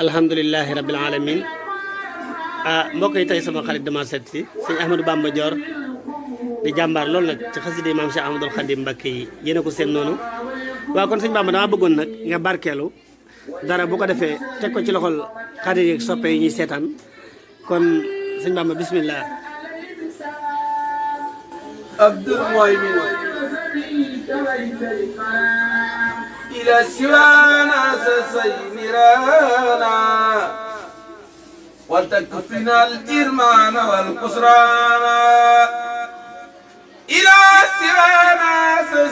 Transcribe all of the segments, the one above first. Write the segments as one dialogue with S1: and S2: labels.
S1: alhamdulilahi rabbil alamin mbokk yi tey sama xarit dama seet si sëñ Ahmadou Bamba Dior di jàmbaar loolu nag ci xasida maam Cheikh Ahmadoul Khadim Mbacké yi yéen a ko seen noonu waaw kon sëñ Bamba dama bëggoon nag nga barkeelu dara bu ko defee teg ko ci loxol xarit yi soppe yi ñuy seetaan kon sëñ Bamba bismillah
S2: abdul muhaymin ila siwana sasaynirana وتكفنا الإرمان والقسران إلى سوانا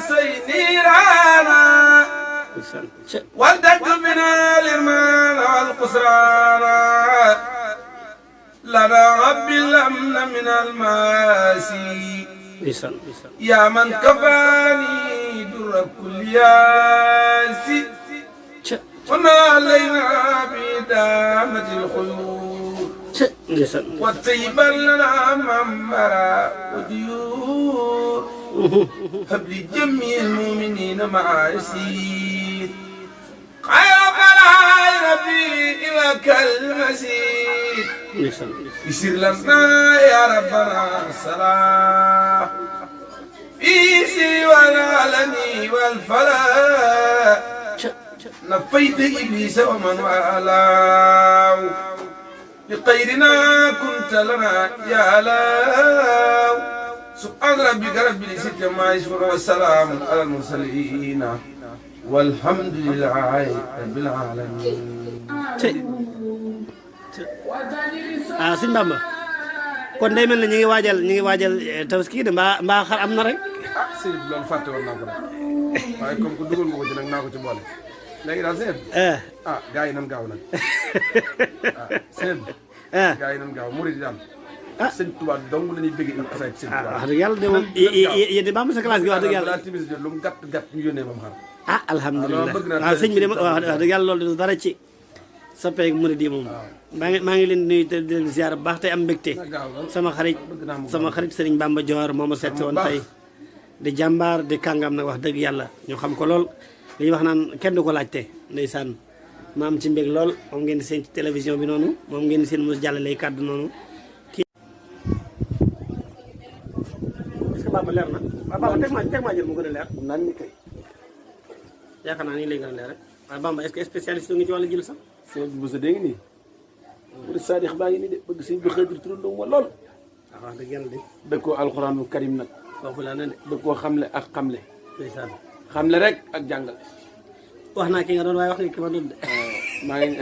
S2: سينيرانا وتكفنا الإرمان والقسران لنا رب الأمن من الماسي يا من كفاني در كل ياسي وما علينا بدامة الخيول وطيبا لنا منبرا وديور هب لجميع المؤمنين مع يسير خير بلاء ربي إليك المسير يسر لنا يا ربنا الصلاة في سوى العلني والفلاح نفيت إبليس ومن والاه بخيرنا كنت لنا يا لاو سبحان ربك رب العزة عما يصفون والسلام على المرسلين والحمد لله رب العالمين.
S1: sëñ Bamba kon day mel ne ñu ngi waajal tabaski de mbaa xar am na rek.
S2: sëñ bi loolu fàtte woon naa ko nag waaye comme que dugal nga ko ci nag naa ko ci boole léegi daal sëñ gars yi nan gaaw nag sëñ gars yi nan gaaw murid daal sëñ Tuubaa dong la ñuy bëgg ak sëñ Tuubaa
S1: wax dëgg yàlla de moom yéen de Bamba sa classe gi wax dëgg yàlla
S2: daal timis lu mu gàtt gàtt ñu yónnee moom xar
S1: alhamdulilah waaw sëñ bi de wax dëgg yàlla loolu dara ci soppeek murid yi moom maa ngi leen di nuyu te di leen ziar bu baax tey am mbégte sama xarit sëriñ Bamba Dior moo ma seet woon tey di jàmbaar di kàngam nag wax dëgg yàlla ñu xam ko lool li ñuy wax naan kenn du ko laajte ndeysaan ma am ci mbég lool moom ngeen di seen ci télévision bi noonu moom ngeen di seen mu jàllale kàddu noonu kii est-ce que Bamba leer na waaw Bamba teg maa jël mu gën a leer
S2: naan ni kay
S1: yaakaar naa ni lay gën a leer rek waaye Bamba est-ce que spécialiste nga ci wàllu jël sax
S2: sëñ bi Moussa dégg nga nii murid saadix baa ngi nii de bëgg sëñ bi xëydir turandoo ma lool
S1: waaw wax dëgg yàlla de
S2: dëgg koo alxuraanul karim nag
S1: foofu laa ne de
S2: dëgg koo xamle ak xamle
S1: ndeysaan
S2: xamle rek ak jàngal
S1: wax naa ki nga doon waaye wax nga ki ma doon de
S2: maa ngi